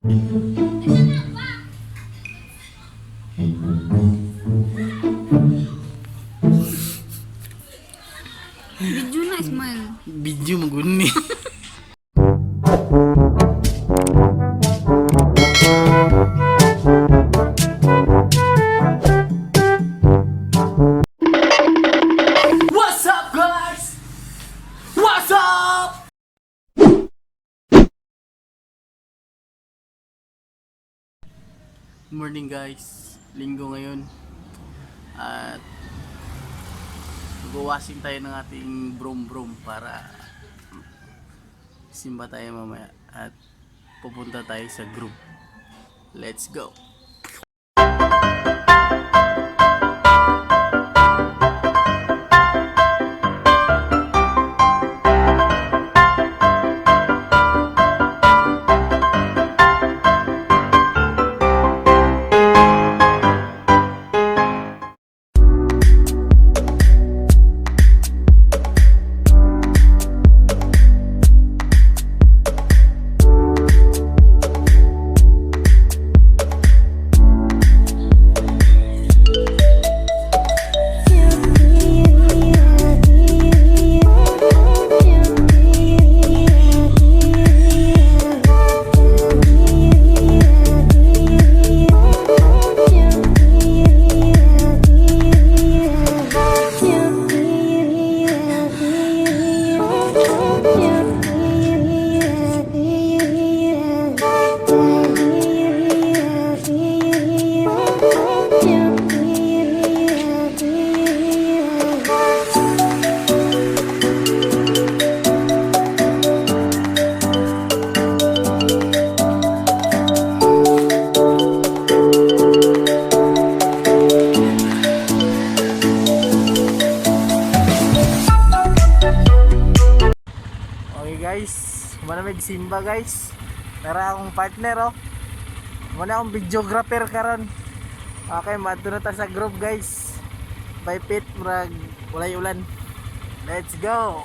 Video na, smile. Video maguni. What's up, guys? What's up? Morning, guys. Linggo ngayon. At mag-washing tayo ng ating broom-broom para simba tayo mamaya at pupunta tayo sa group. Let's go! Okay guys, mana may simba, guys. Tara akong partner oh. Muna akong videographer karon. Okay, madto na ta sa group, guys. By pit murag walay ulan. Let's go.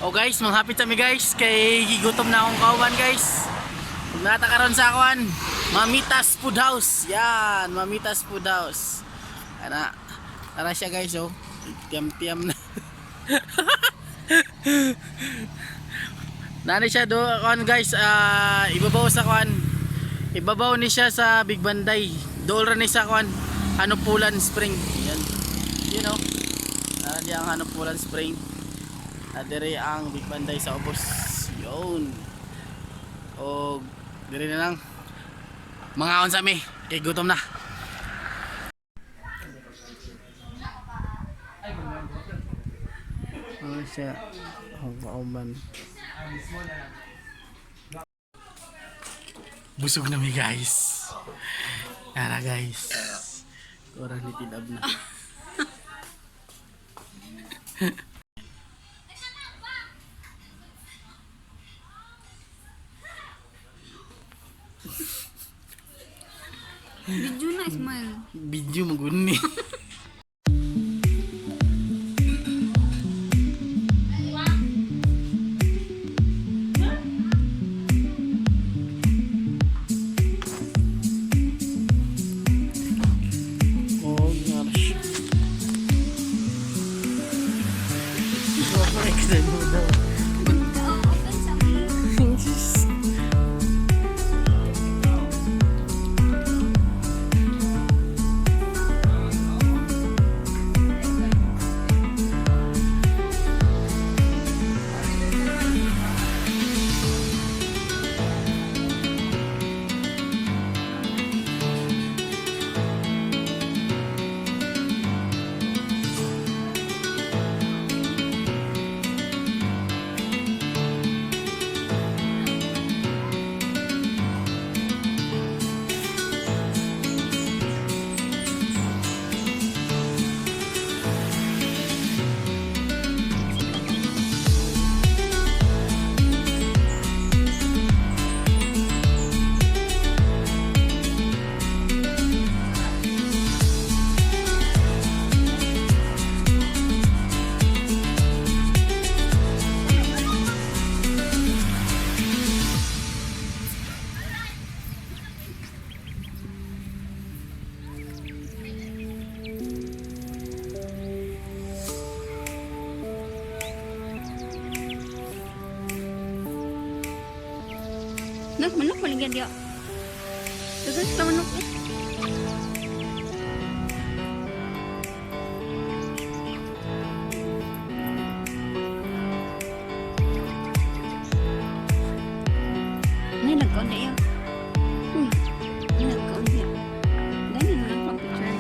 Oh guys, manghapit kami, guys, kay gigutom na akong kauban, guys. Ug naa ta karon sa kuan, Mamitas Food House. Yan, Mamitas Food House. Ana. Tara siya, guys, oh. Tiam-tiam na. Nani siya do kuan, guys, ibabaw sa kuan. Ibabaw ni siya sa Big Banday. Dool ra ni sa kuan, Hanupulan Spring. Yan. You know. Nara diya ang Hanupulan Spring. Na diri ang Big Banday sa ubos. Yun. O diri na lang. Mangaon sa mi kay gutom na. Ano siya? Oh, kauban. Busog na mi, guys. Tara, guys. Oras ni Tidab na. Video na, smile. Video maguni. Oh gosh. Oo, open sa akin. Nak, manok maligyan diya. Dagan sila manok eh. Nay, nagkaon na iya. Uy, nay, nagkaon niya. Dahil na lang pang picture.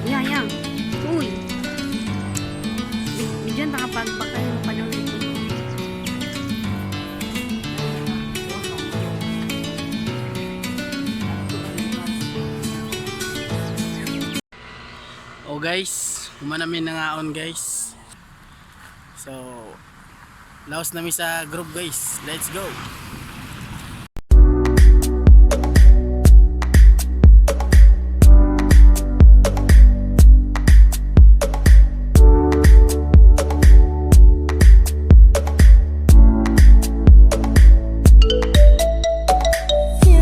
Yeah. Uy. Bigyan ta kapag baka yung panahon nito. Oh guys, human namin nangaon, guys. So, laos nami sa group, guys. Let's go. Yeah.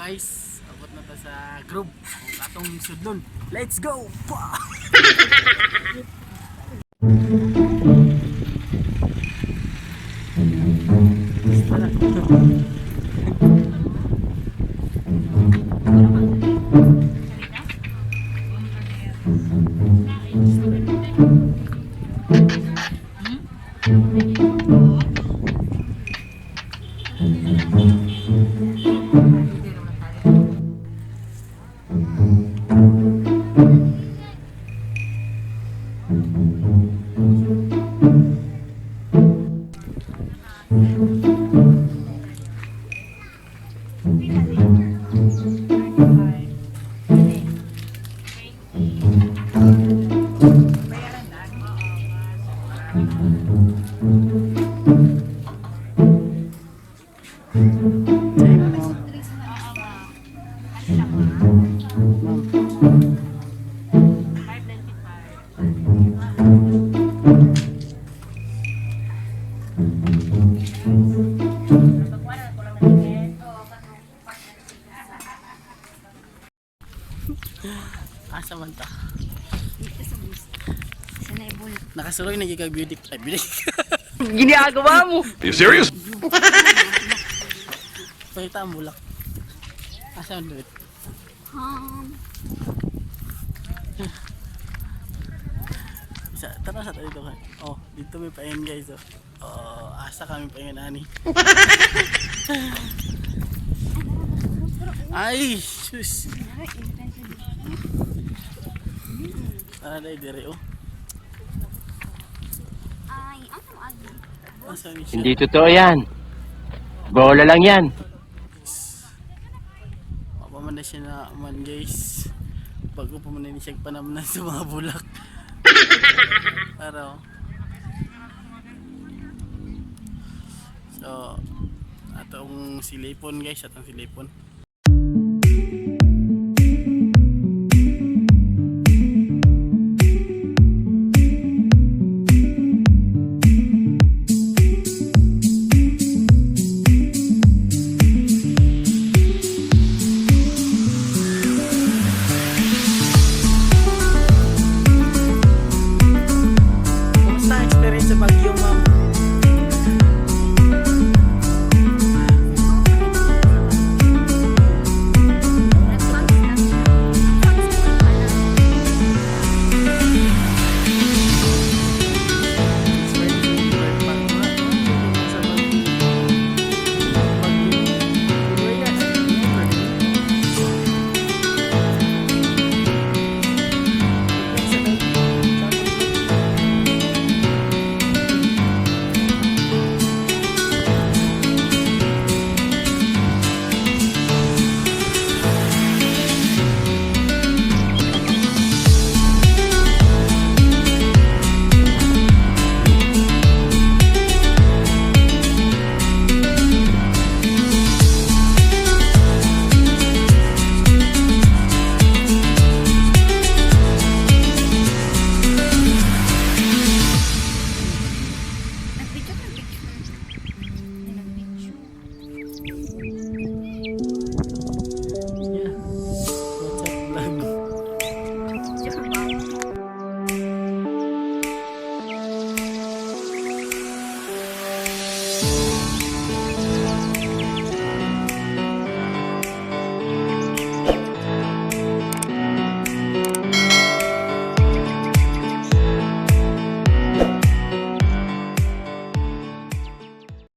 guys. Abot na ta sa group. Kung atong sudlon. Let's go! Pa! Tara. Asa man ta? Dito sa bus. Sa naibol. Nakasuroy na gikag beauty. Ay, beauty. Ginagawa mo. You serious? Pakita ang bulak. Asa man duit? Isa, tara sa tayo dito. Oh, dito may paingin guys. Oh, oh asa kami paingin ani. Ay, sus. Ay, entrance dito. Tara dai dire oh. Ay, ang mo agi. Asa ni siya? Hindi totoo yan. Bola lang yan. Wala man na siya na man guys. Bago pa man na siya panamnan sa mga bulak. Pero so atong silipon guys, atong silipon.